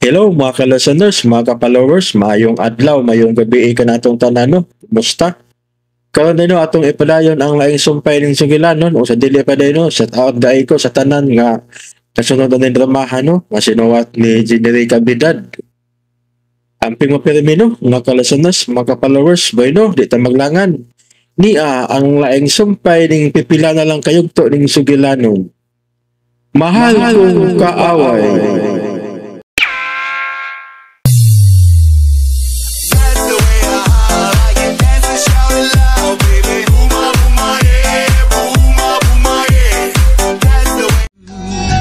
Hello mga ka-listeners, mga ka-followers, maayong adlaw, maayong gabi kanatong tanan no. Kumusta? Karon din no, atong ipadayon ang laing sumpay ning sugilanon o sa dili pa din no, shout out dai ko sa tanan nga kasunod na dramahan no, nga sinuwat ni Jenny Cabidad. Amping mapirmi no, mga ka-listeners, mga ka-followers, boy no, di ta maglangan. Nia ang laing sumpay ning pipila na lang kayugto ning sugilanon. Mahal kong kaaway.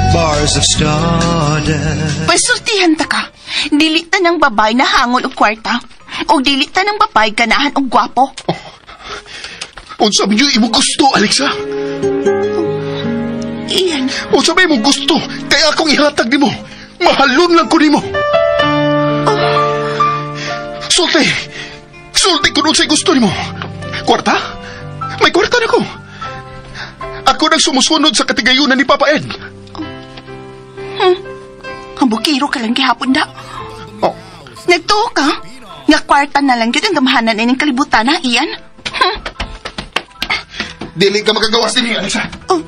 Bars of stardust. Pagsultihan ta ka. Dili ta ng babay na hangol og kwarta. O dili ta ng babay ganahan og gwapo. Oh. Unsa man yung imong gusto, Alexa? Iyan. Unsa may imong gusto? Kaya akong ihatag nimo. Mahalon lang ko nimo. Oh. Sulti. Sulti kung unsay gusto nimo. Kwarta? May kwarta na ko. Ako nang sumusunod sa katigayunan ni Papa Ed. Ang bukiro ka lang gihapon da. Oh. Nagtuo ka? Nga kwarta na lang yun ang gamhanan ining kalibutan na, Ian. Dili ka makagawas din, Alexa. Oh.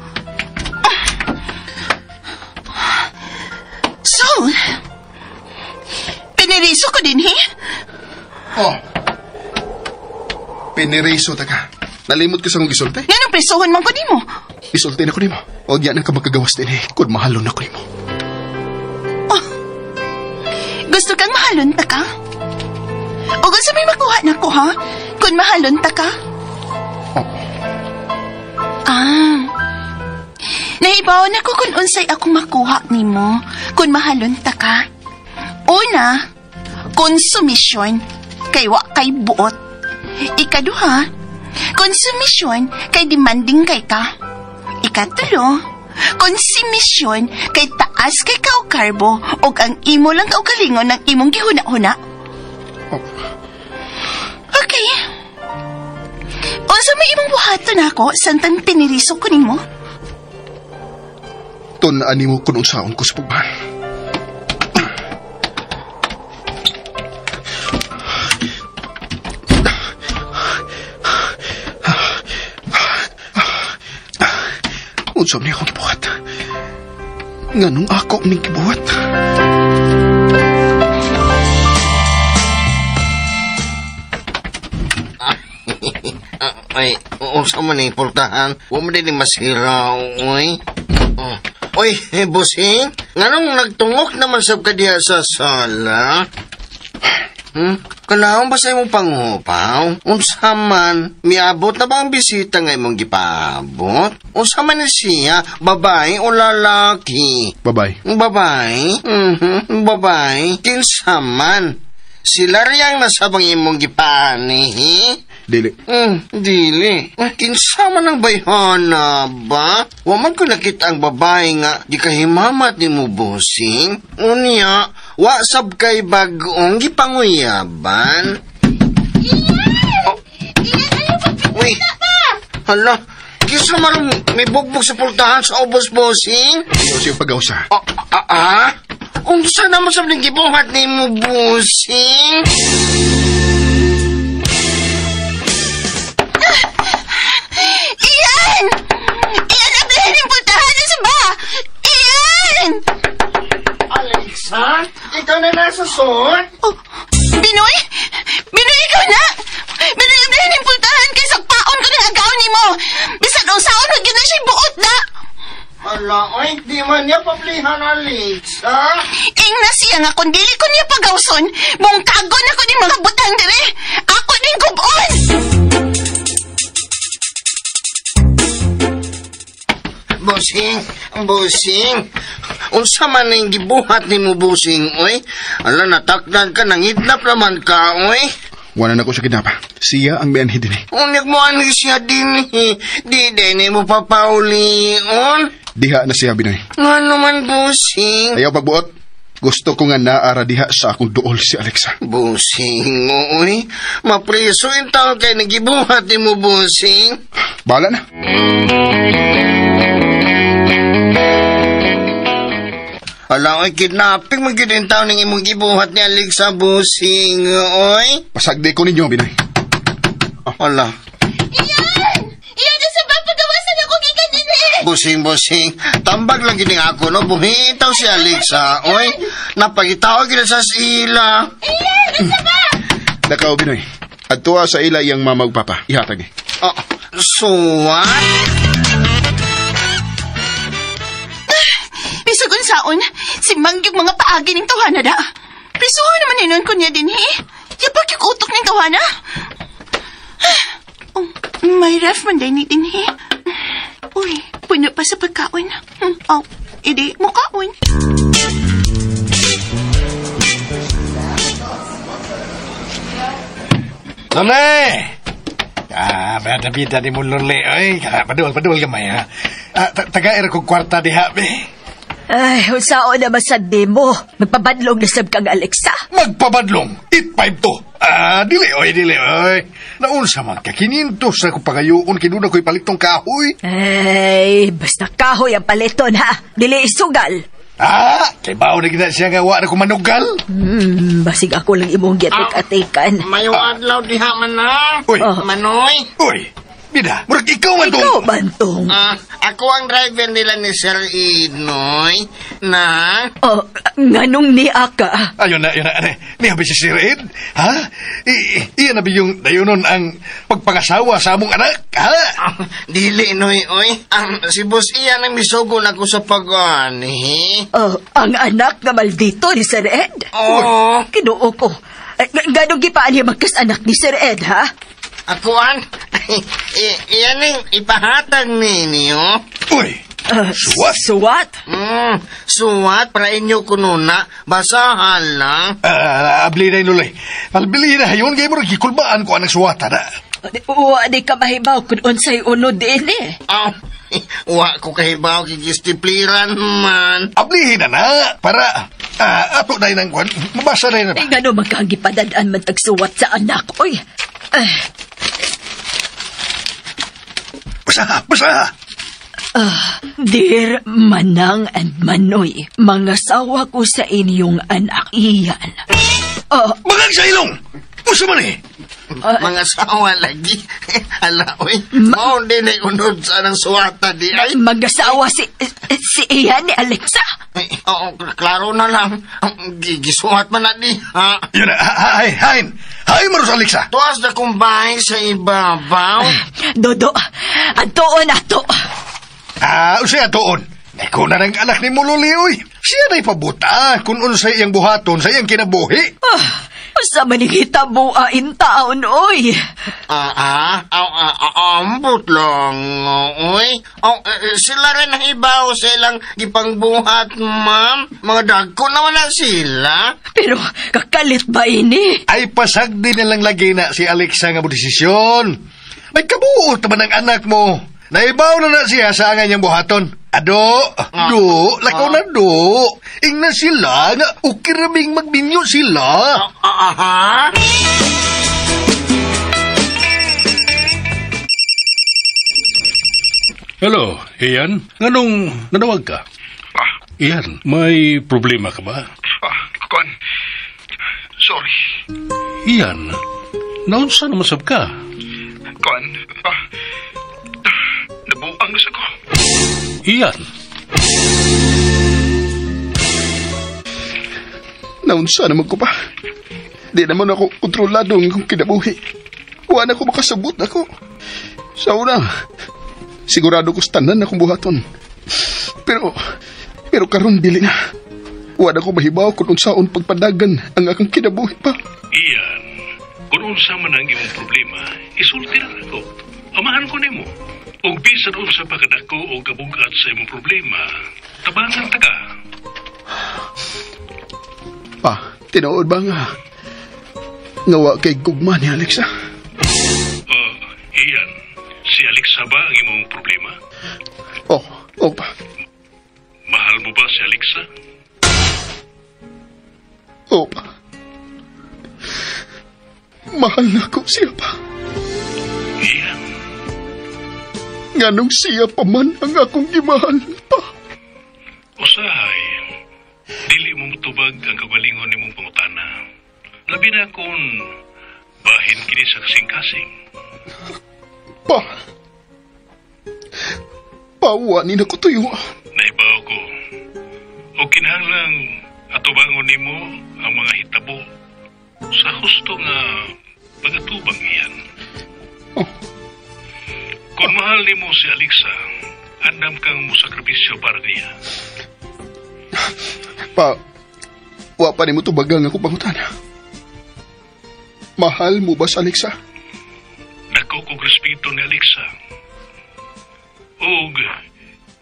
So, piniriso ko din, he? Oh. Piniriso ta ka. Nalimot ko sa kong gisulti. Nga nang presohon man ko nimo. Isulti na ko nimo. O diyan ang ka makagawas din, eh. Kung mahalon na ko nimo. Oh. Gusto kang mahalon ta ka? O gusto may makuha na ko, ha? Kung mahalon ta ka? Oh. Ah. Nahibaw na ko kung unsay akong makuha nimo kung mahalon ta ka. Una, konsumisyon kay wa kay buot. Ikaduha, konsumisyon kay demanding kay ka. Ikatulo, konsumisyon kay taas kay kaukarbo og ang imo lang kaugalingon ng imong gihuna-huna. Oh. Okay. Unsa may imong buhaton ako santang piniriso ko nimo? Tun-an nimo kun unsaon ko sa pagmahal. Unsa man akong gibuhat? Nganong ako ning gibuhat? Ay, unsa man ning pultahan? Wa man din masira, oy. Oh. Oy, busing, nganong nagtungok naman sab ka diha sa sala? Kalaon ba sa imong panghupaw? Unsa man, miabot na ba ang bisita nga imong gipaabot? Unsa man siya, babae o lalaki? Babae. Babae? Mhm, babae. Kinsa man? Sila riyang nasabang imong gipaani? Dili. Dili. Kinsa man ang bayhana ba? Wa man ko nakita ang babae nga di kahimamat ni mo, busing. Unya, wa sab kay bag-ong gipanguyaban. Iyan! Oh. Iyan, ayaw Uy. pagpipila pa! Hala, kinsa man may bugbog sa pultahan sa ubos, busing? Ayaw siyang pag-ausa. Oh, Unsa naman sab ning gibuhat ni mo, busing? Iyan! Iyan, ablihan yung pultahan na sa ba! Iyan! Alexa, ikaw na nasa sod? Oh, Binoy! Binoy, ikaw na! Binoy, ablihan yung pultahan kay sagpaon ko ng agaw ni mo! Bisan ang saon, huwag yun na siya'y buot na! Ala, oy, di man niya pablihan, Alexa. Ing na siya nga, kung dili ko niya pagawson, bungkagon ako ni mga butang dire! Ako ning gubon! Busing, busing. Unsa man ning gibuhat nimo, busing, oy? Ala, natakdan ka, nangidnap naman ka, oy. Wala na ko siya kidnapa. Siya ang mianhi din eh. Unyag mo anhi siya din eh. Di din mo papaulion. Diha na siya, Binoy. Nga naman, busing. Ayaw pagbuot. Gusto ko nga naara diha sa akong duol si Alexa. Busing, oy. Mapriso yung tao kay nagibuhat nimo, busing. Bahala na. Ala, oy, kidnapping man gyud taon ning imong gibuhat ni Alexa, bossing, oy. Pasagdi ko ninyo, Binoy. Ala, Iyan! Iyan na sa pagawasan ako gikan din eh! Busing, busing. Tambag lang gini ako, no? Buhitaw si Alexa, oy. Napagitaw gina sa ila. Iyan! Asa ba? Nakaw, Binoy. At tuwa sa ila iyang mama ug papa. Ihatag eh. Oh, so what? Bisag unsaon, si Mangyog mga paagi ning tawhana da. Prisuhan naman ninon ko niya din, he. Yapak yung utok ning tawhana. Oh, may ref man din ni din, he. Uy, puno pa sa pagkaon. Oh, idi, mukaon. Lole! Ah, bida-bida ni mo, Lole. Ay, padul gamay, ha? Ah, taga-air kong kwarta diha, be. Ay, unsaon na masad mo. Magpabadlong na sab kang Alexa. Magpabadlong! 852! Ah, dili, oy, dili, oy. Naunsa man ka, kinintos na kong pangayuon, kinuna ko'y palitong kahoy. Ay, basta kahoy ang paliton, ha? Dili isugal. Ah, kay bao na gina siya nga wa na kumanugal. Basig ako lang imong giatik-atikan. Mayong adlaw diha man na. Uy. Oh. Manoy. Uy, bida, murag ikaw man tong. Ikaw man tong. Ah, ako ang driver nila ni Sir Inoy. Na? Oh, nganong niya ka? Ayun na, yun na, ano, niya ba si Sir Ed? Ha? Iyan na ba yung dayunon ang pagpangasawa sa among anak? Ha? Dili, Noy, oy. Ang, si Boss Ian ang misugo na ko sa pag-ani. Oh, ang anak nga maldito ni Sir Ed. Oo. Kinuo ko. Ganong gipaan niya magkas anak ni Sir Ed, ha? Ako an? Iyan ang ipahatag ninyo. Uy, suwat. Suwat? Suwat, para inyo kununa. Basahan lang. Abli na yun, Luloy. Palbili na yun, kaya mo nagkikulbaan ko anang suwata na. Wa di ka mahibaw kung unsay unod din eh. Oh, wa ko kahibaw kigistipliran man. Ablihin na na, para ato na yun ang kwan. Mabasa na yun na. Ay, gano'n magkagipadadaan man tagsuwat sa anak, oy. Basa, basa. Dear Manang and Manoy, mga sawa ko sa inyong anak iyan. Bagang sa ilong! Usa man eh! Mga sawa lagi. Ala, oy. Mao din ay unod sa nang suwata di ay. Mag-asawa si Ian ni Alexa. Ay, oo, klaro na lang. Gisuwat man na di, ha? Yun na, hay, hay. Hay, maros Alexa. Tuwas na kumbay sa ibabaw. Dodo, antuon ato. Usay atoon. Ikaw na ng anak ni Mululi, oy. Siya na'y pabuta kung unsay iyang buhaton sa iyang kinabuhi. Sa manigita buain taon, oy. Ambot lang, oy. Oh, sila rin ang ibaw sa ilang gipangbuhat, ma'am. Mga dagko naman na sila. Pero kakalit ba ini? Ay pasagdi na lang lagi na si Alexa nga mo desisyon. May kabuot naman ang anak mo. Naibaw na na siya sa angay niyang buhaton. Ado, do, lakaw na do. Ingnan sila nga, ukiraming magbinyo sila. Aha. Hello, Ian. Nganong nanawag ka? Ian, may problema ka ba? Kuan. Sorry. Ian, naunsa naman sab ka? Kuan. Nabuang sa ko. Ian, Naunsa naman ko pa. Di naman ako kontrolado ang akong kinabuhi. Wa na ko makasabot ako. Sa una, sigurado ko sa tanan akong buhaton. Pero karon dili na. Wa na ko mahibaw kung unsaon pagpadagan ang akong kinabuhi pa. Ian, kung unsa man ang imong problema, isulti lang ako. Amahan ko nimo. Ug bisan unsa pa kadako o kabugat sa imong problema, tabangan ta ka. Pa, tinuod ba nga? Nga wa kay gugma ni Alexa? Ian, si Alexa ba ang imong problema? Oh, oh pa. Mahal mo ba si Alexa? Oh pa. Mahal na ko siya pa. Ian, Nganong siya pa man ang akong gimahal pa. usahay, nimong pangutana. Labi na kung bahin kini sa kasing-kasing. Pa! Pawa ni na ko tuyo. Naibaw ko. O kinahanglang atubangon nimo ang mga hitabo sa husto nga pagatubang iyan. Oh. Kung mahal nimo si Alexa, andam kang musakripisyo para niya. Pa, wa pa nimo tubagang ako pangutana. Mahal mo ba si Alexa? Dako kog respeto ni Alexa. Og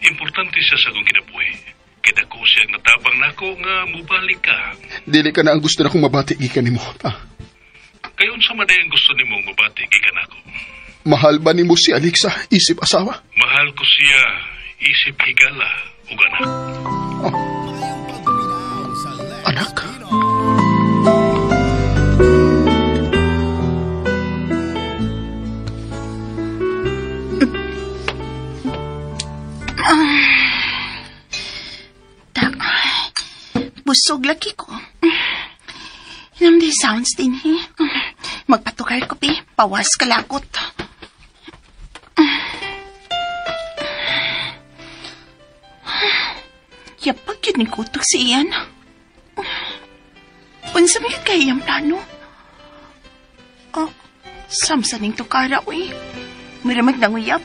importante siya sa akong kinabuhi. Kay dako siyang natabang nako nga mubalik ka. Dili ka na ang gusto na kong mabati gikan nimo, pa. Kay unsa man ang gusto nimong mabati gikan nako? Mahal ba nimo si Alexa isip asawa? Mahal ko siya isip higala ug anak. Oh. Anak? Busog lagi ko. Inam di sounds din, he. Magpatukar ko, pi. Pawas kalakot. Yapag yun ni kutok si Ian. Unsa may kay iyang plano? Oh, samsa ning tukara, uy. Miramag nanguyap.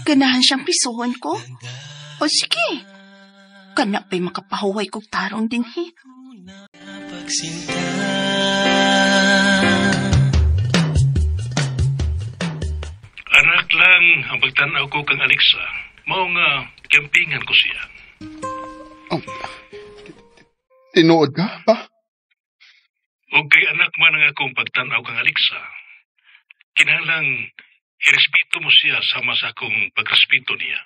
Ganahan siyang pisuhon ko. O sige. Kana pa'y makapahuway kog tarong din, he. Anak lang ang pagtanaw ko kang Alexa. Mao nga, kampingan ko siya. Oh, tinuod ka, pa? O kay anak man ang akong pagtanaw kang Alexa. Kinahanglang irespeto mo siya sama sa akong pagrespeto niya.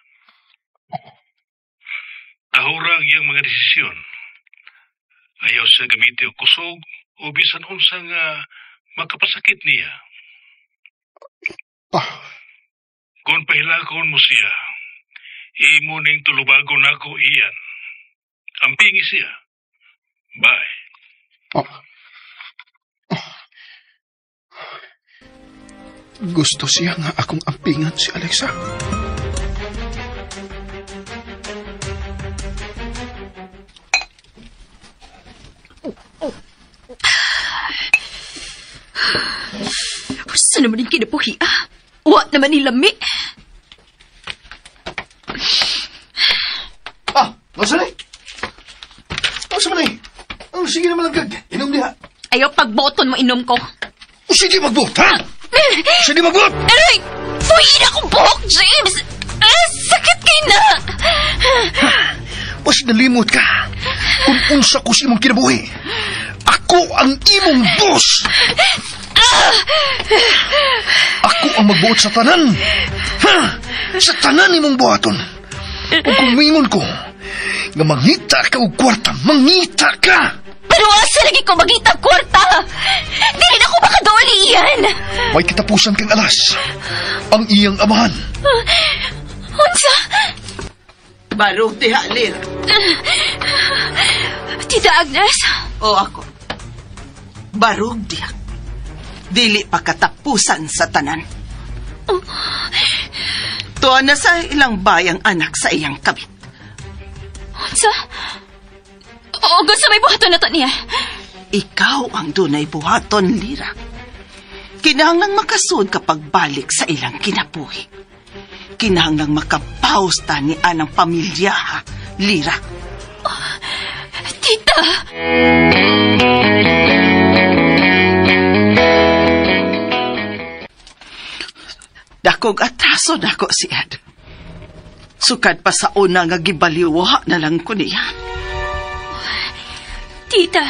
Tahura ang iyang mga desisyon. Ayaw siya gamiti og kusog o bisan unsa nga makapasakit niya. Ah. Kung pahilakon mo siya, imo ning tulubagon nako iyan. Ampingi siya. Bye. Oh. Oh. Gusto siya nga akong ampingan si Alexa. Saan naman yung kinapuhi, ah? Wa naman ni lami. Ah, nasa na eh? Nasa man eh? Oh, sige naman lang kag. Inom diha. Ayaw pagboton mo inom ko. O sige magbot, ha? Sige magbot! Aray! Tuyin akong buhok, James! Ah, sakit kay na! Mas nalimot ka. Kung unsa ko sa imong kinabuhi, ako ang imong boss! Ako ang magbuot sa tanan! Ha? Sa tanan imong buhaton! O kung mingon ko, nga mangita ka og kwarta, mangita ka! Pero asa lagi ko magita kwarta? Dili na ko makaduoli iyan! May kitapusan kang alas. Ang iyang amahan. Unsa? Barog diha, Lira. Tita Agnes? O ako. Barog diha. Dili pa katapusan sa tanan. Oh. Tuwa na sa ilang bayang anak sa iyang kabit. Unsa? O, gusto may buhaton na to niya. Ikaw ang dunay buhaton, Lira. Kinahanglang makasud kapag balik sa ilang kinabuhi. Kinahanglang makapausta ni anang pamilya, Lira. Oh, tita! Dakog atraso dako si Ed. Sukad pa sa una nga gibaliwa na lang ko niya. Tita!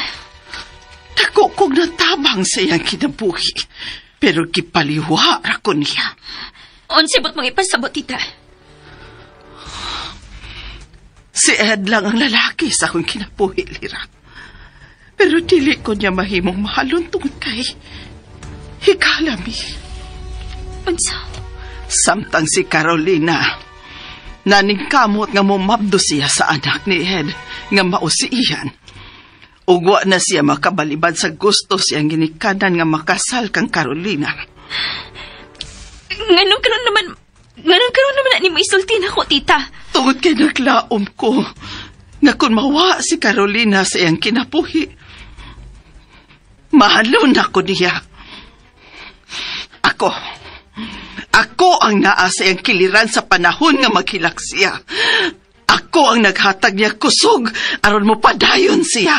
Dako kong natabang sa iyang kinabuhi. Pero gipaliwa ra ko niya. Unsibot mong ipasabot, tita. Si Ed lang ang lalaki sa akong kinabuhi, Lira. Pero dili ko niya mahimong mahalon tungod kay hikalami. Unsa? Samtang si Carolina, Naningkamot nga mumabdo siya sa anak ni Ed nga mao si Ian. Ug wa na siya makabalibad sa gusto siyang ginikanan nga makasal kang Carolina. Nganong karon naman ni mo isulti nako, tita? Tungod kay naglaom ko nga kung mawa si Carolina sa iyang kinabuhi, mahalon ako niya. Ako ang naa sa iyang kiliran sa panahon nga maghilak siya. Ako ang naghatag niya kusog aron mo padayon siya.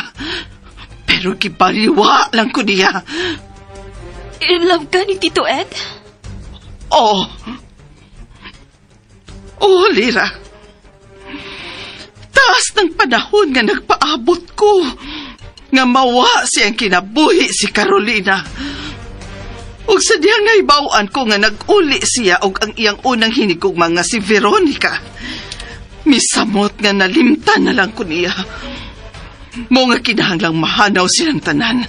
Pero gibaliwa lang ko niya. In love ka ni Tito Ed? Oo. Oo, Lira. Taas ng panahon nga nagpaabot ko nga mawa siyang kinabuhi si Carolina. Ug sa diyang naibaw-an ko nga nag-uli siya og ang iyang unang hinigugma nga si Veronica. Misamot nga nalimtan na lang ko niya. Mo nga kinahanglang mahanaw silang tanan.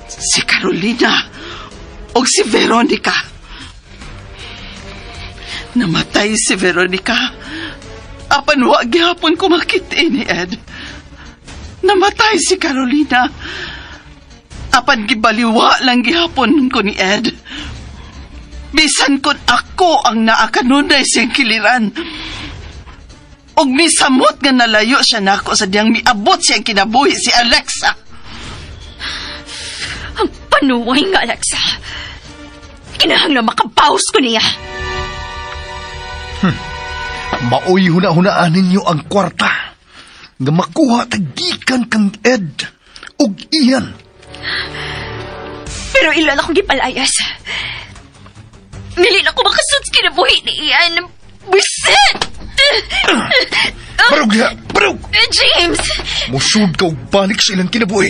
Si Carolina og si Veronica. Namatay si Veronica. Apan wa gihapon ko makit-i ni Ed. Namatay si Carolina. Apan gibaliwa lang gihapon ko ni Ed. Bisan kon ako ang naakanunay siyang kiliran. Og misamot nga nalayo siya nako sa diyang miabot siyang kinabuhi si Alexa. Ang panuway nga, Alexa. Kinahanglan makabawas ko niya. Maoy huna-hunaan ninyo ang kwarta nga makuha tagikan kang Ed ug Ian. Pero ilan akong gipalayas. Nilin ako makasud sa kinabuhi ni Ian. Buset! Barog diha! Barog! James! Musud ka og balik sa ilang kinabuhi.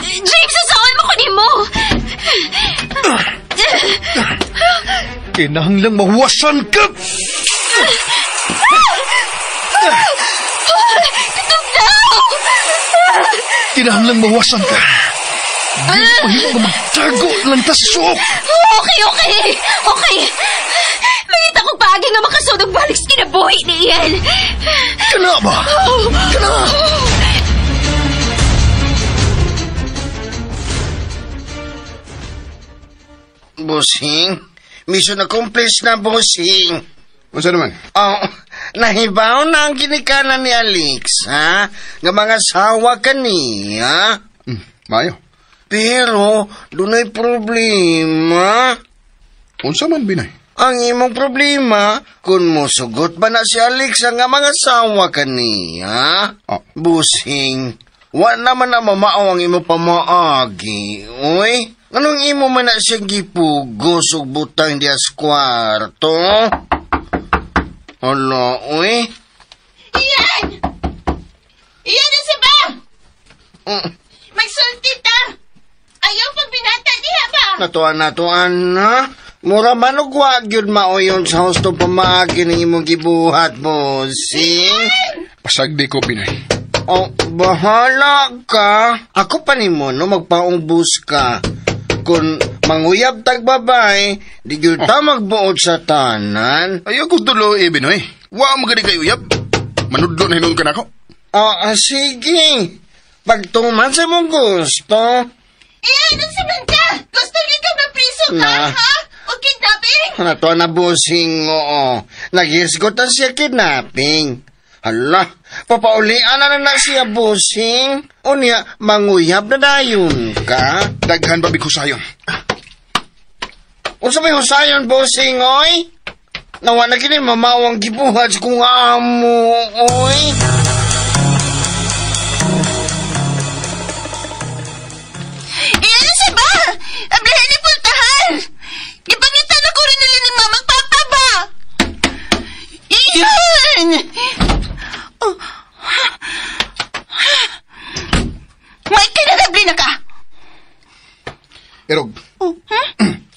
James, sasaan mo ko nimo? Kinahanglang mahuwasan ka! Kinahanglang mahuwasan ka. Di mahimo nga magtago lang ta sa suok. Okay. Okay. Mangita kong paagi nga makasud og balik sa kinabuhi ni Ian. Kana ba? Kana! Bossing, mission accomplished na, bossing. Unsa naman? Oh, nahibaw na ang ginikanan ni Alex, ha? Nga mga sawa kaniya. Maayo. Pero, dunay problema. Unsa man, Binay? Ang imong problema, kung mosugot ba na si Alexa nga mga sawa kaniya? Oh. Busing, wa naman na mamao ang imong pamaagi, uy. Anong imo man na siyang gipugos og butang diya sa kwarto? Hala, uy. Ian! Ian, nasa ba? Magsulti ta! Ayaw pagbinata diha ba? Natuan na. Mura man og wa gyud maoyon sa husto pamaagi ning imong gibuhat, bossing. Pasagdi ko, Binay. Oh, bahala ka. Ako pa nimo no magpaungbus ka. Kung manguyab tag babay, di gyud ta magbuot sa tanan. Ayaw ko tuloy, Binoy. Wa mo gani kay uyab. Manudlo na hinuon ka nako. Ah, sige. Pagtuman sa imong gusto. Ian, unsa man ka? Gusto gyud ka mapriso ka, Na. ha? O kidnapping? Nato na bossing, oo. Naghisgot na siya kidnapping. Hala, papaulian na na siya, bossing. Unya, manguyab na dayon ka. Daghan ba bikusayon? Unsa may husayon, bossing, oy? Nawa na kini mamawang gibuhat sa kong amo, oy. Ian, unsa ba? Ablahan ni pultahan! Gipangitan ako rin nila ni Mama Papa ba? Ian! Oh. May kinanabli na ka! Erog. Oh,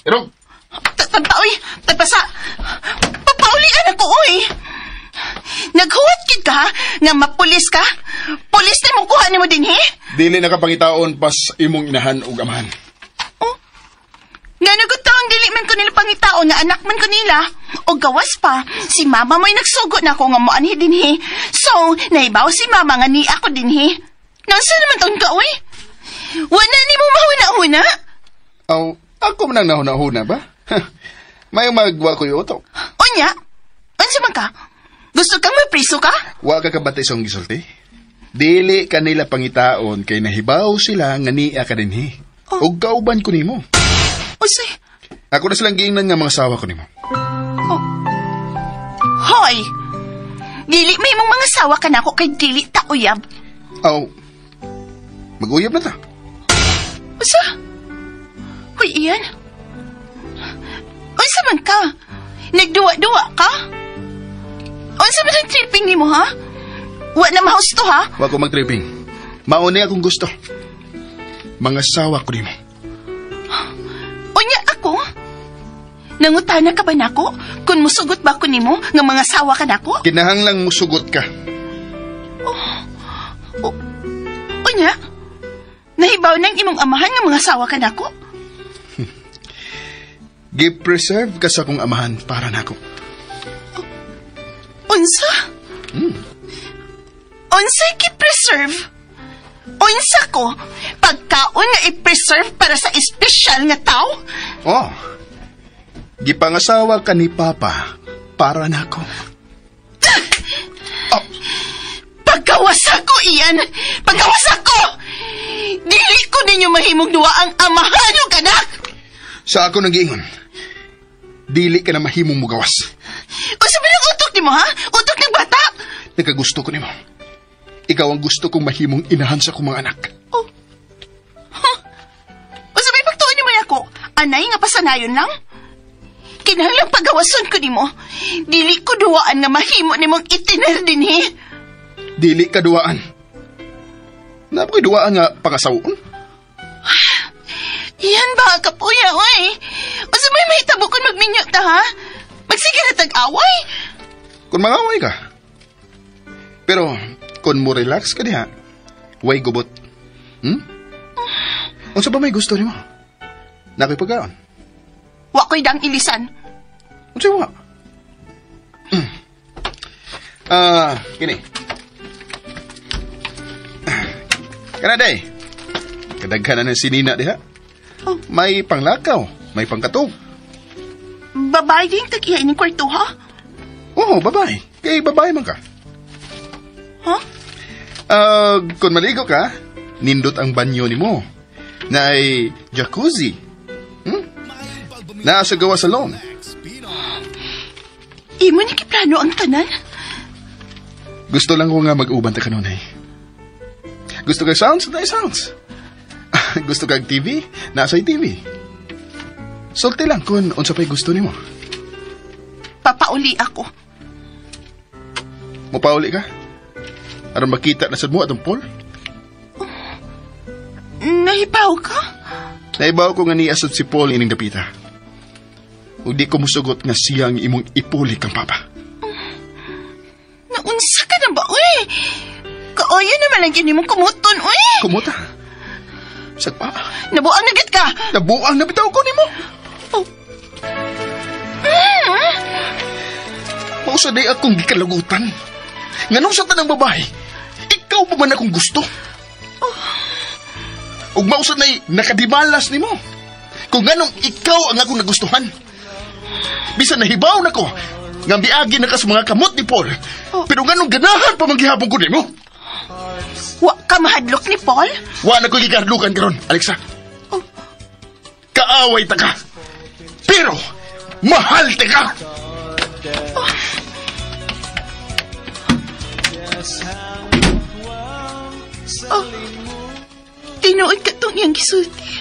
Erog. Tagpaoy, tagpasa. Papaulian ako, oy. Naghuwat kid ka, nga mapulis ka. Pulis na mong kuha nimo din, he? Dili na ka pangitaon pas imong inahan ug amahan. Oh. Nga nagutaong dili man ko nila pangitaon nga anak man ko nila. O gawas pa, si mama mo'y nagsugo na ako nga moanhi dinhi. So, naibaw si mama nga ni ako dinhi. Naunsa naman tong ka, uy? Wala ni mo mahuna-huna? Aw, ako man ang nahuna-huna ba? May magwa ko yung utok. Unya, unsa man ka? Gusto kang mapriso ka? Wa ka kabatay sa gisulti? Dili kanila pangitaon kay nahibaw sila nga niya ka dinhi. Oh. Og kauban ko nimo. Unsay? Ako na silang giingnan nga mga sawa ko nimo. Oh. Hoy! Dili may mong mga sawa ka nako kay dili ta uyab. Aw, mag-uyab na ta. Usa? Hoy, Ian. Unsa man ka? Nagduwa-duwa ka? Unsa man ang tripping nimo, ha? Wa na mahusto, ha? Wa ko mag-tripping. Mauni akong gusto. Mga sawa ko nimo. Unya ako? Nangutana ka ba nako? Kung musugot ba ko nimo nga mga sawa ka nako? Kinahanglang musugot ka. Oh. Unya? Nahibaw nang imong amahan nga mga sawa ka nako? Gi-preserve ka sa akong amahan para nako. Unsa? Unsa ki-preserve? Unsa ko? Pagkaon nga i-preserve para sa espesyal nga tao? Oh. Gipangasawa ka ni Papa para nako. Oh. Pagkawasa ko, Ian! Pagkawasa ko! Dili ko ninyo mahimong duwa ang amahan ug anak! Sa ako nang giingon, dili ka na mahimong mugawas. Unsa ba ang utok nimo, ha? Utok ng bata? Nagkagusto ko nimo. Ikaw ang gusto kong mahimong inahan sa akong mga anak. Oh. Huh? Unsa may pagtuon nimo ako? Anay nga pasanayon lang? Kinahanglang pagawason ko nimo. Dili ko duwaan nga mahimo nimong itiner dinhi. Dili ka duwaan. Naa ko'y duwaan nga pangasawon? Yan ba, kapuya, oy? Unsa may mahitabo kung magminyo ta, ha? Magsige na tag-away. Kung mangaway ka. Pero, kung mo relax ka diha, way gubot. Unsa ba may gusto nimo? Naa ko'y pagkaon. Wa ko'y dang ilisan. Unsa wa? Kini. Kana day. Kadaghan na ng sinina diha. Oh. May panglakaw, may pangkatog. Babae din tag-iya ining kwarto, ha? Oo, babae. Kay babae man ka. Huh? Kung maligo ka, nindot ang banyo nimo. Naay jacuzzi. Naa sa gawa salon. Imo ni kiplano ang tanan? Gusto lang ko nga mag-uban ta kanunay. Gusto kag sounds? Naay sounds. Gusto kag TV? Nasa TV. Sulti lang kung unsa pa'y gusto nimo. Papauli ako. Mupauli ka? Aron makita na sad mo atong Paul? Nahibaw ka? Nahibaw ko nga niya sad si Paul ining dapita. Ug di ko musugot nga siya ang imong ipuli kang papa. Naunsa ka na ba, uy? Kaayo naman ang gini mong kumuton, uy! Kumuta? Sagpa? Nabuang na gid ka! Nabuang na bitaw ko nimo! Oh. Mausa day akong gikalagutan. Nganong sa tanang babae, ikaw pa man akong gusto. Oh. Ug mausa na'y nakadimalas nimo. Kung nganong ikaw ang akong nagustuhan. Bisan nahibaw na ko, nga biagi na ka sa mga kamot ni Paul. Oh. Pero nganong ganahan pa manggihapon ko nimo? Wa ka mahadlok ni Paul? Wa na ko gikahadlukan karon, Alexa. Oh. Kaaway ta ka. Pero mahal ta ka. Oh. Oh. Tinuod ka tong iyang gisulti.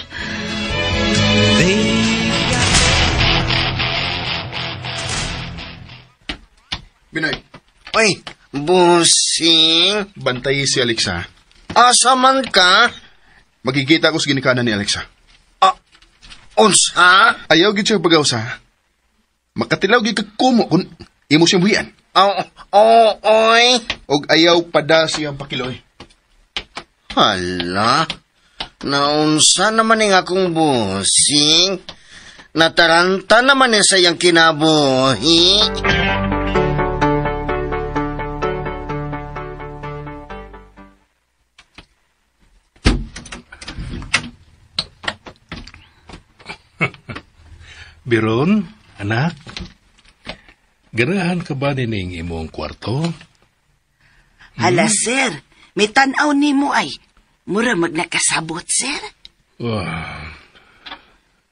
Binoy. Oy, busing. Bantay si Alexa. Asa man ka? Magkikita ko sa ginikanan ni Alexa. Unsa? Ayaw gid siya pagaw sa. Makatilaw gid ka kumo kung imo siyang buhian. Oh, oy. Og ayaw pada siyang pakiloy. Hala, naunsa naman ning akong busing. Nataranta naman sa iyang kinabuhi. Biron, anak, ganahan ka ba nining imong kwarto? Hala, sir. May tan-aw nimo ay. Mura magnakasabot, sir. Oh.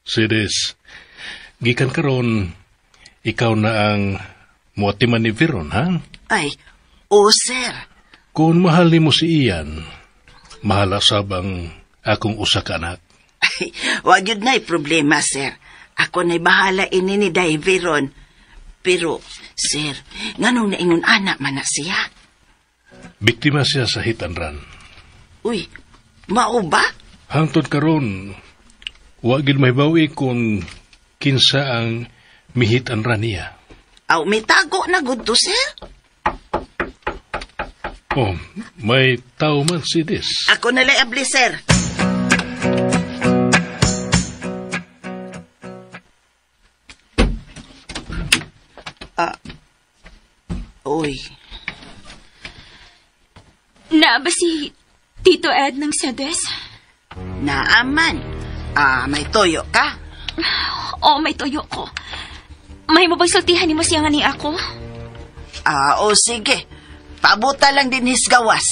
Siris, gikan karon, ikaw na ang muatiman ni Veron, ha? Ay, oo, sir. Kung mahal nimo si Ian, mahal sab ang akong usa ka anak. Ay, wag yun na'y problema, sir. Ako na'y bahala ini ni Day Veron. Pero, sir, nganong naingon anak man na siya? Biktima siya sa hit and run. Uy, mao ba? Hangtod karon, wa gid mahibawi kung kinsa ang mihit and run niya. Aw, may tago na gud to, sir. Oh, may tao man si Des. Ako na lay abli, sir. Uy. Naa ba si Tito Ed ng Sedes? Naaman. May toyo ka? Oo, may toyo ko. May mabagsultihan ni mo siya nga ni ako? O sige. Pabuta lang din his gawas.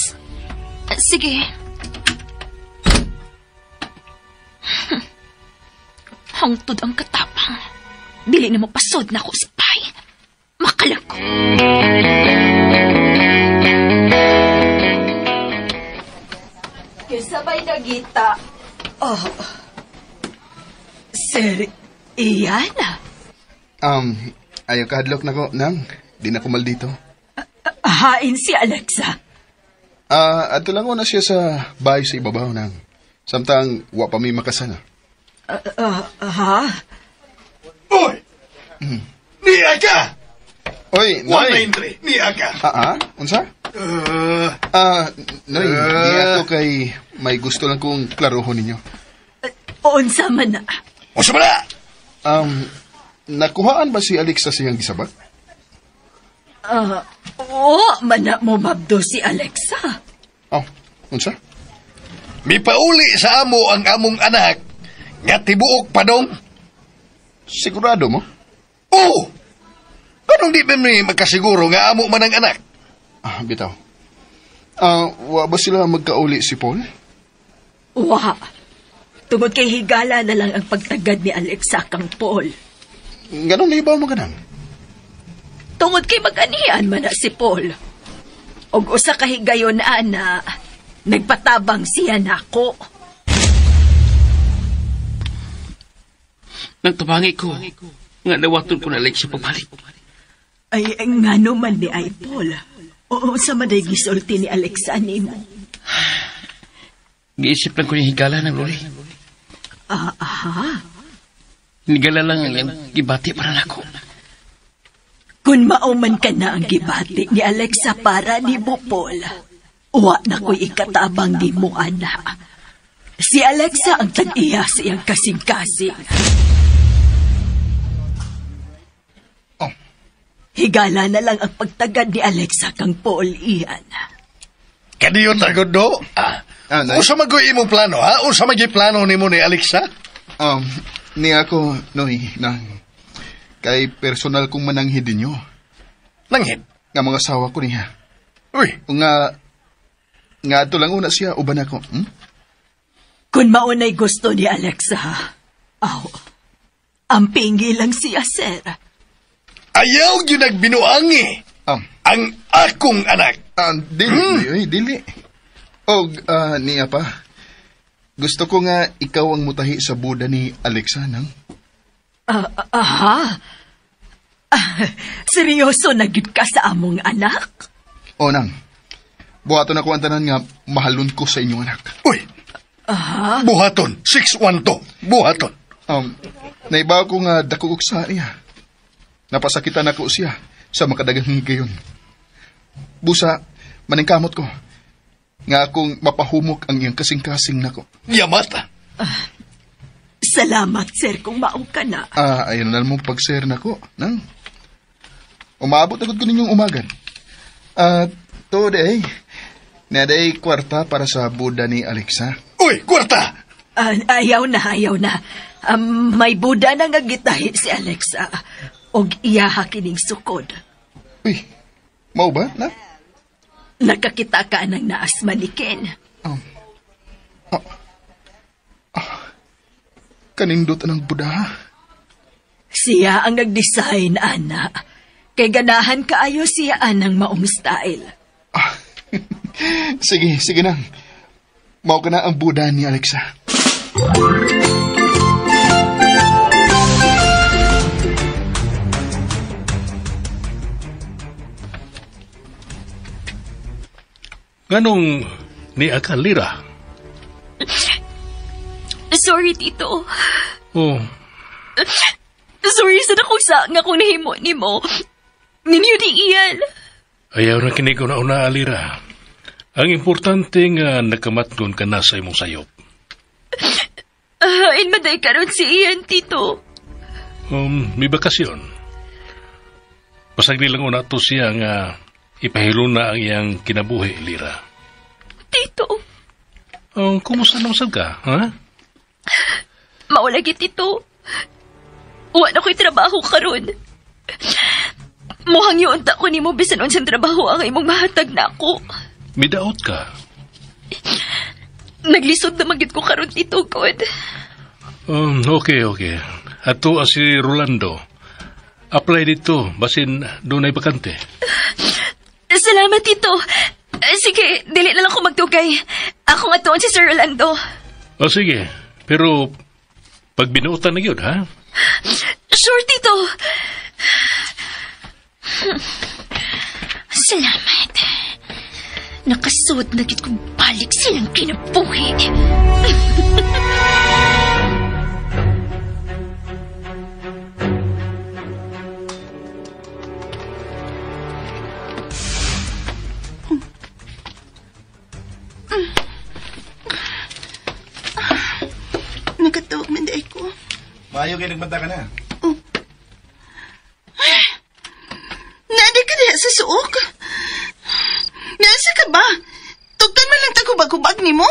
Sige. Hangtod ang katapang. Dili na mo pasod na ako sa pay. Makalag ko. Kisabay na gita. Oh. Sir, Ian? Ayaw kahadlok na ko, nang. Di na kumal dito. Hain si Alexa. Ato lang na siya sa bahay sa ibabaw, nang. Samtang, wa pa may makasala. Ha? Uy! Niya ka! Oy, Noy! 193, niya ka! Unsa? Noy, niya ako kay may gusto lang kong klarohon ninyo. Unsa man na? Unsa man na? Nakuhaan ba si Alexa siyang gisabat? Oo, man na mo mabdo si Alexa. Oh, unsa? Mipauli sa amo ang among anak nga tibuok padong. Sigurado mo? Oo! Anong di ba may magkasiguro nga amo man ang anak? Bitaw. Wa ba sila magkauli si Paul? Wa. Tungod kay higala na lang ang pagtagad ni Alexa kang Paul. Ganon na ibaw mo ganang? Tungod kay mag-anian man na si Paul. Og usa ka higayon, ana, nagpatabang siya nako. Nagtabangi ko nga nawaton ko na Alexa pagbalik. Ay, ngano man ni ay Paul. Oo, sa maday gisulti ni Alexa nimo. Giisip lang ko yung higala ng lori. Aha. Higala lang ang gibati para nako. Kung mauman ka na ang gibati ni Alexa para ni mo, Paul, wa na ko'y ikatabang ni mo, ana. Si Alexa ang tag-iya sa iyang kasing-kasing. Oh. Higala na lang ang pagtagad ni Alexa kang Paul, Ian. Kadiyon na do? Unsa man ko'y imong plano, ha? Unsa man plano nimo ni Alexa? Ni ako, Noy, nang kay personal kong mananghid ninyo. Nanghid? Nga mga asawa ko niya. Uy! Nga ato lang una siya, uban ako. Hmm? Kung maunay gusto ni Alexa, aw, ang pingi lang siya, sir. Ayaw yun nagbinuangi. Ang akong anak. Dili, dili. Og, niya pa. Gusto ko nga ikaw ang mutahi sa buda ni Alexa, nang? Aha. Seryoso na gid ka sa among anak? O, nang. Buhaton ako ang tanan nga mahalon ko sa inyong anak. Uy! Aha. Buhaton. 612. Buhaton. Naibaw ko nga dako sa niya. Napasakitan ako siya sa makadagang gayon. Busa, maningkamot ko. Nga akong mapahumok ang iyang kasing-kasing nako. Yamata. Salamat, sir, kung mao ka na. Ayun na mo pag-sir na ko. Nang, umaabot agad ko ninyong umagan. To day, naday kwarta para sa buda ni Alexa. Uy, kwarta! Ayaw na, ayaw na. May buda na nga gitahi si Alexa. Og iyaha kining sukod. Uy, mau ba na? Nakakita ka ng naasma ni Ken. Kanindot ang buda. Siya ang nag-design, ana. Kay ganahan kaayo siya anang maong style. Sige, sige nang. Mao ka na ang buda ni Alexa. Nganong ni Akalira? Sorry, Tito. Oh. Sorry sa nakong sa nga kung nahimo ni mo. Ninyo di iyan. Ayaw na kinig na una, Alira. Ang importante nga nakamatgon ka na sa imong sayop. Inmaday karon si Ian, Tito. May bakasyon. Pasagli lang una to siya nga ipahilo na ang iyang kinabuhi, Lira. Tito. Kumusta naman sad ka, ha? Maulagi, Tito. Wa na ko'y trabaho karon. Muhang yun ta ko nimo bisan unsang trabaho ang imong mahatag na ako. Midaot ka. Naglisod na magyud ko karon, Tito, God. Okay. Ato si Rolando. Apply dito, basin dunay bakante. Salamat, Tito. Sige, dili na lang ko magtugay. Ako nga tuon si Sir Rolando. O sige, pero pag binuotan na yun, ha? Sure, Tito. Salamat. Nakasuot na gid kong balik silang kinabuhi. Nakatawag man dahil ko. Maayo kayo nagbanta ka na. Oh. Naadi ka diha sa suok. Nasa ka ba? Tugtan man lang tagubag-hubag ni mo.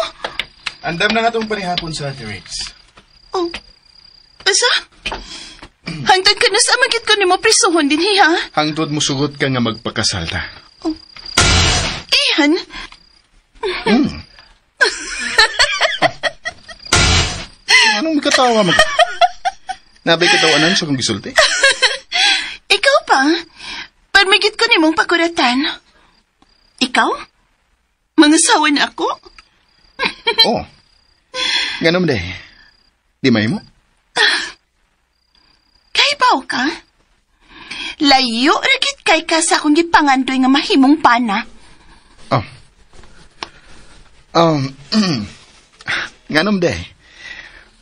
Andam na nga itong panihapon sa T-Rex. Oh. Asa? Hangtod ka na sa magit ko ni mo prisuhon din, ha? Hangtod mo sugot ka nga magpakasal ta. Oh. Iyan? Anong makatawa mo? Nabay katawanan sa kong gisulti? Ikaw pa? Parmigit ko ni mong pakuratan. Ikaw? Mangasawa na ako? Oh. Ganon de. Di may mo? Kay baw ka? Layo ragit kay ka sa akong gipangandoy nga mahimong pana. Oh. Nganom de.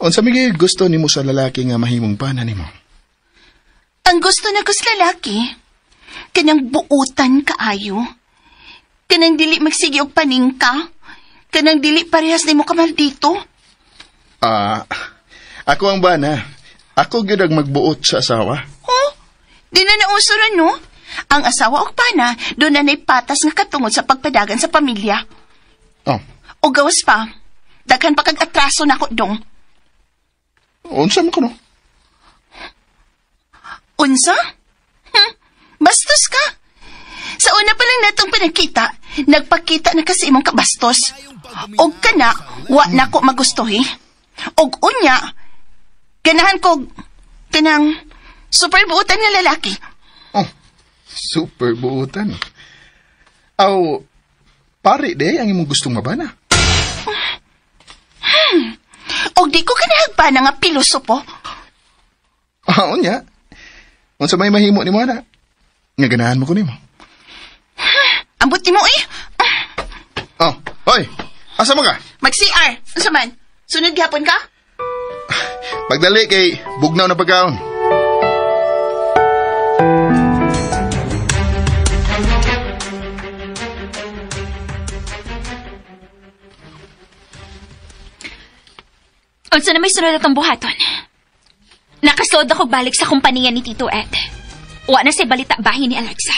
Unsa may gusto nimo sa lalaki nga mahimong pana nimo? Ang gusto na ko sa lalaki, kanang buutan kaayo. Kanang dili magsige og paningka. Kanang dili parehas nimo kamaldito. Ako ang bana. Ako gyud ang magbuot sa asawa. Oh, di na nauso ra, no? Ang asawa og pana, doon na naipatas nga katungod sa pagpadagan sa pamilya. Oh. O gawas pa, daghan pa kag atraso nako dong. Unsa man kuno? Unsa? Bastos ka. Sa una pa lang natong pinagkita, nagpakita na kasi imong kabastos. Og kana, wa na ko magustuhi. Og unya, ganahan ko kanang super buutan nga lalaki. Oh, super buutan. Aw, pare de ang imong gustong mabana. Og di ko kanahagpa na nga pilosopo. Unya. Unsa may mahimo nimo ana? Nga ganahan mo ko nimo. Ambot nimo eh. Oh, hoy. Asa mo ka? Mag-CR. Unsa man? Sunod gihapon ka? Pagdali kay bugnaw na pagkaon. Unsa na may sunod atong buhaton? Nakasood ako balik sa kompanya ni Tito Ed. Wa na say balita bahin ni Alexa.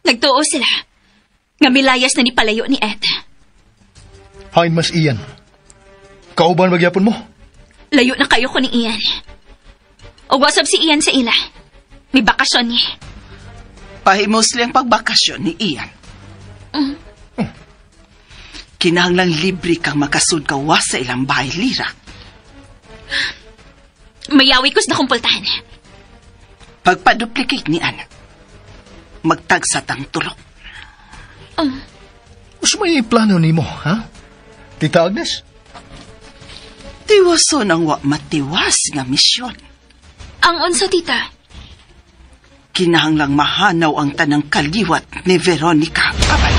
Nagtuo sila nga milayas na ni palayo ni Ed. Hain mas Ian. Kauban magyapon mo? Layo na kayo ko ni Ian. O wasab si Ian sa ila. May bakasyon niya. Pahimosli ang pagbakasyon ni Ian. Kinahanglang libre kang makasud-gawa sa ilang bahay, Lira. Mayawi ko sa nakumpultahan. Pagpaduplicate ni Ana, magtagsat ang tulok. Gusto may plano nimo, ha? Tita Agnes? Tiwason ang wa matiwas nga misyon. Ang unsa, tita? Kinahanglang mahanaw ang tanang kaliwat ni Veronica Abad.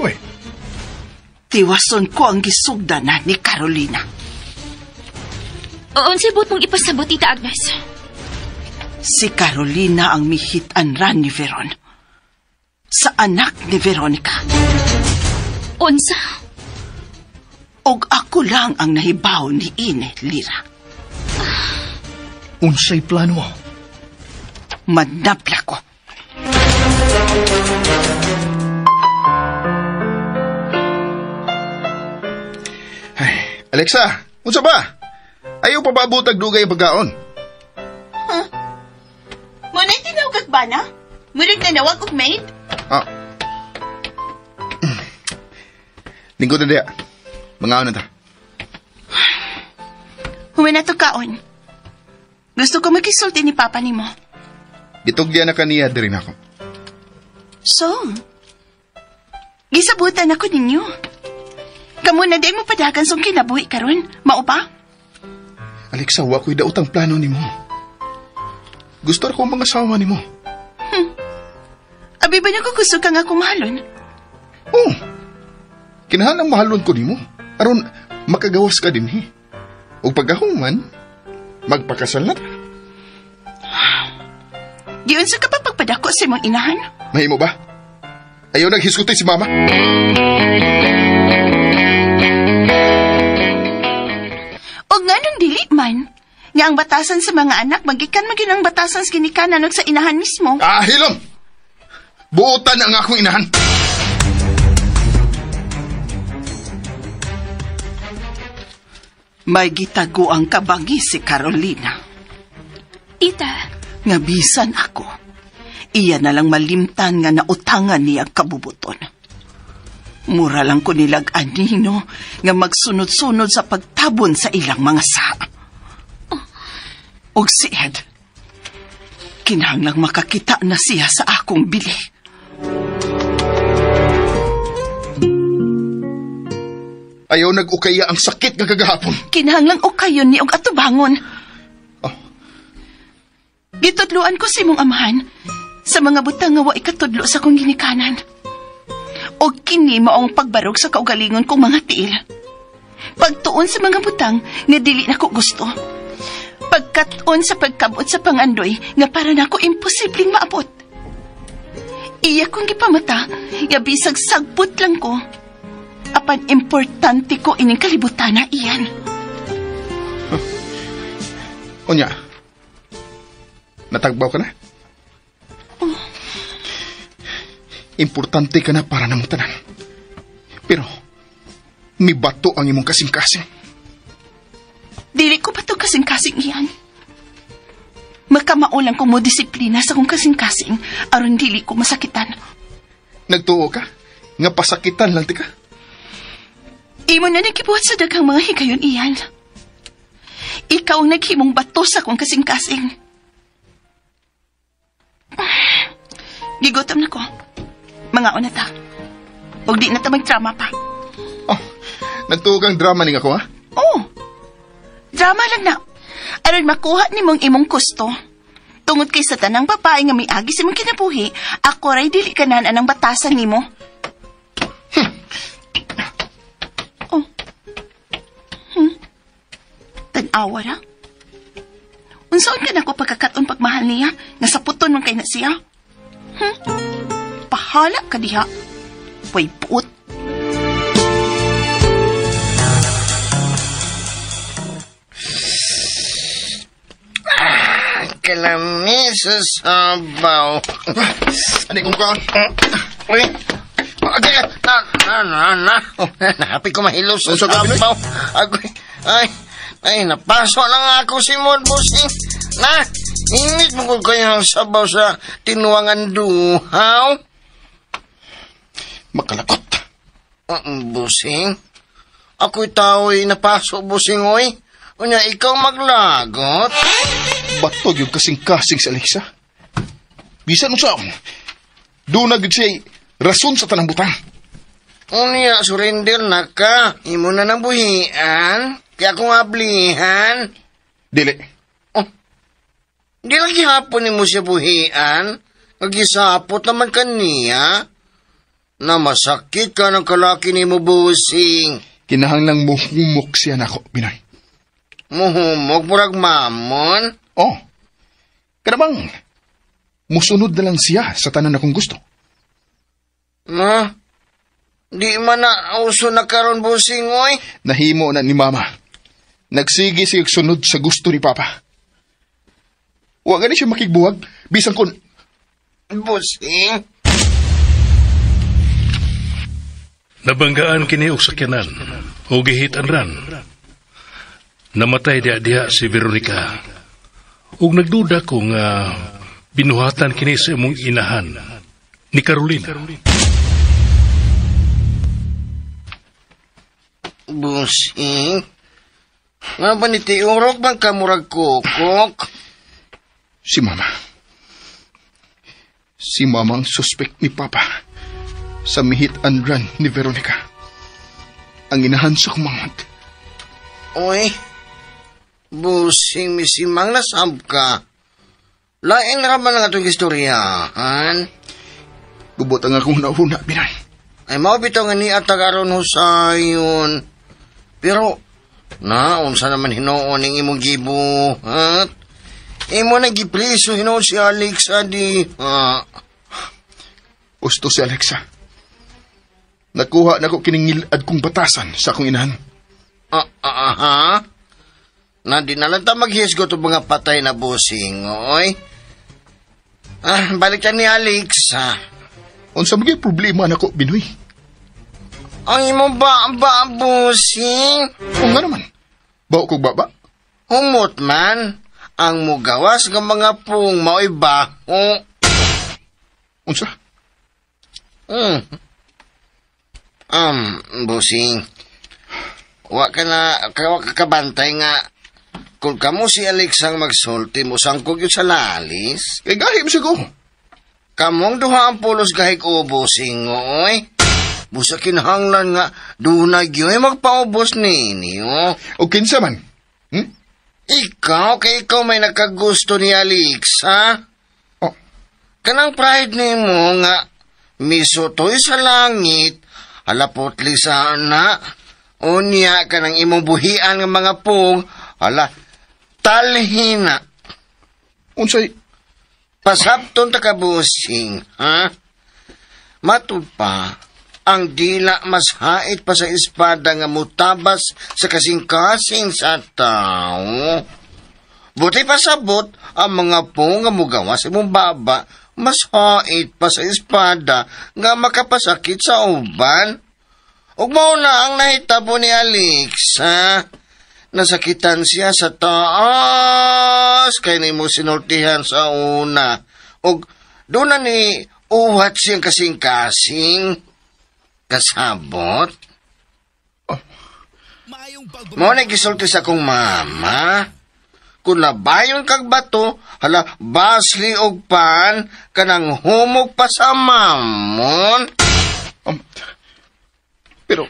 Uy. Tiwason ko ang gisugda na ni Carolina. Unsay buot mong ipasabot, Tita Agnes? Si Carolina ang mihit-an ni Veron. Sa anak ni Veronica. Unsa? Og ako lang ang nahibaw ni Ine, Lira. Unsay plano mo? Manapla ko. Ay, Alexa, unsa ba? Ayaw pa ba abot og dugay ang pagkaon? Huh? Muna tinawag ba na? Mulig na nawag og maid? Ah. Lingkod na diya. Mangaon na ta. Huwi na to kaon. Gusto ko makisulti ni Papa nimo. Gitugyan na kaniya diri nako. So, gisabutan ako ninyo. Kamu na di mo padagan sa kinabuhi karon. Mao ba? Alexa, wa ko'y daot ang plano nimo. Gusto ko ang mga asawa nimo. Abi ba niya ko gusto ka nga akong mahalon? Oh, kinahanglan mahalon ko nimo. Aron makagawas ka din he. Ug pagkahuman, magpakasal na ta. Giunsa ka pa pagpadako sa imong inahan? Mahimo ba? Ayaw naghisguti si mama. Og nganong dili man? Nga ang batasan sa mga anak, magikan magin ang batasan sa ginikanan ug sa inahan mismo. Ah, hilom! Buotan ang akong inahan. May gitago ang kabangi si Carolina. Tita. Nga bisan ako, iya na lang malimtan nga nautangan niya kabubuton. Mura lang ko nilag anino nga magsunod-sunod sa pagtabon sa ilang mga saa. Og si Ed, kinahanglang makakita na siya sa akong bili. Ayaw nag-ukaya ang sakit nga kagahapon. Kinahanglang ukayon ni og atubangon. Oh. Gitudloan ko sa imong amahan sa mga butang nga wa ikatudlo sa akong ginikanan. Og kini maong pagbarog sa kaugalingon kong mga tiil. Pagtuon sa mga butang nga dili nako gusto. Pagkat-on sa pagkabot sa pangandoy nga para nako imposibleng maabot. Iya kong gipamata nga bisag sagpot lang ko. Apan importante ko ining kalibutan na iyan. Huh. Unya, natagbaw ka na? Oh. Importante ka na para namong tanan. Pero, mibato ang imong kasing-kasing. Dili ko pa to kasing-kasing iyan. Makamao lang kung mo disiplina sa kong kasing-kasing aron dili ko masakitan. Nagtuo ka? Nga pasakitan lang tika? Imo na nagkibuhat sa daghang mga higayon iyan. Ikaw ang naghimong bato sa kong kasing-kasing. Gigotom na ko. Mga una ta. Og di na ta magdrama pa. Oh, nagtuo kang drama ning ako, ha? Oo. Drama lang na. Aron makuha ni mong imong gusto. Tungod kay sa tanang babae nga miagi sa imong kinabuhi, ako ray dili kanan anang batasan nimo. Oh. Tan-awa ra. Unsaon ka na ko pagkakaton pagmahal niya? Nga saputon man kay na siya? Pahala ka diha. Way puot. Kalami sa sabaw. Ano kong ka? Uy! Okay, na, na, na, na. Nahapi ko mahilo sa sabaw. Agoy, ay, ay, napaso lang ako si Mon Busing. Na, init mo ko kayo ang sabaw sa tinuangan duhaw. Makalakot. Busing, ako'y tao'y napaso, Busing, oy. Unya, ikaw maglagot. Batog yung kasing-kasing si Alexa. Bisan unsaon, doon na gud siya'y rason sa tanang butang. Unya, surrender na ka. Imo na ng buhian. Kaya akong ablihan. Dili. Oh, di lagi hapon ni mo siya buhian. Nagisapot naman kaniya. Na masakit ka ng kalaki ni mo, Busing. Kinahanglang muhumok siya nako, Binoy. Muhumok, murag mamon? Oh. Kanabang, musunod na lang siya sa tanan akong gusto. Ma, di man na uso na karon, Busing, oy. Nahimo na ni Mama. Nagsige siya sunod sa gusto ni Papa. Wa gani siya makigbuwag, bisan kun... Busing? Nabanggaan kini og sakyanan, o gihit ang ran. Namatay diha-diha si Veronica. Ug nagduda ko nga binuhatan kini sa imong inahan ni Carolina. Busing? Nga ba ni Tiurok bang kamurag kukok? Si Mama. Si Mama ang suspect ni Papa sa mihit and run ni Veronica. Ang inahan sa kumamad. Uy, Busing, misimang nasab ka. Lain na ba lang itong istoryahan? Gubot ang akong nauna, Binay. Ay, mao bitaw nga niya tagaron husayon. Pero, naunsa naman hinuon ang imong gibuhat. Imo na gipriso hinuon si Alexa di. Gusto si Alexa. Nakuha na ko kiningilad kong batasan sa akong inahan. Ha? Na di na lang ta maghisgot og mga patay na busing, oy. Ah, balik ka ni Alexa. Unsa maging problema nako, Binoy? Ang imong ba busing? O nga naman. Bao kog baba? Humot man. Ang mugawas nga mga pung mao'y baho. Unsa? Busing. Wa ka na, wa ka kabantay nga kung kamo si Alexa ang magsulti mo, sangkog yun sa lalis. Kay gahim siya ko. Kamong duha ang pulos gahig ubosing, oy. Busa kinahanglan nga, dunay yun magpaubos ninyo. O kinsa man? Hmm? Ikaw, kay ikaw may nagkagusto ni Alexa. Oh. Kanang pride nimo nga, misutoy sa langit, halapotli sa ana, unya kanang imong buhian ng mga pung, hala, talhina. Unsay? Pasabton ta kabusing, ha? Matud pa, ang dila mas hait pa sa espada nga mutabas sa kasing-kasing sa tao. Buti pasabot, ang mga pung nga mugawa sa imong baba, mas hait pa sa espada nga makapasakit sa uban. Ug mao na ang nahitabo ni Alexa. Nasakitan siya sa taas kay nimo sinultihan sa una. Ug doon na ni uwat siyang kasing-kasing. Kasabot. Oh. Mao na gisulti sa akong mama. Kung labayon kag bato, hala, basli og pan, kanang humog pa sa mamon. Pero,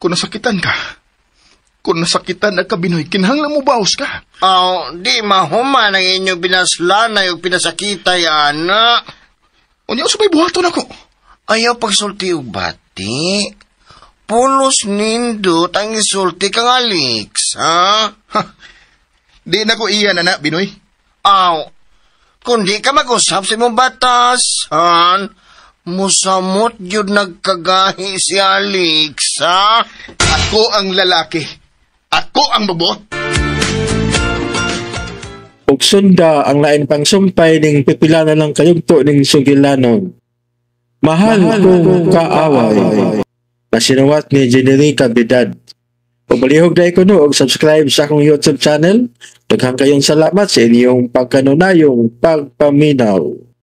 kung nasakitan ka, kung nasakitan na ka, Binoy, kinahanglan mo baos ka. Oh, di mahuman ang inyong binaslanay o pinasakitay, ana. Unya, usabay buhaton ako. Ayaw pagsulti og bati. Pulos nindot ang isulti kang Alex, ha? Ha? Di na ko iyan, ana, Binoy. Aw, kung di ka mag-usap sa imong batasan, musamot yun nagkagahi si Alex, ha? Ako ang lalaki. Ako ang mabuot. Ug sunda ang lain pang sumpay ning pipila na lang kayugto ning sugilanon. Mahal Kong Kaaway na sinuwat ni Generica Bidad. Ug palihog na ko og subscribe sa akong YouTube channel. Daghang kayong salamat sa inyong pagkanunayong pagpaminaw.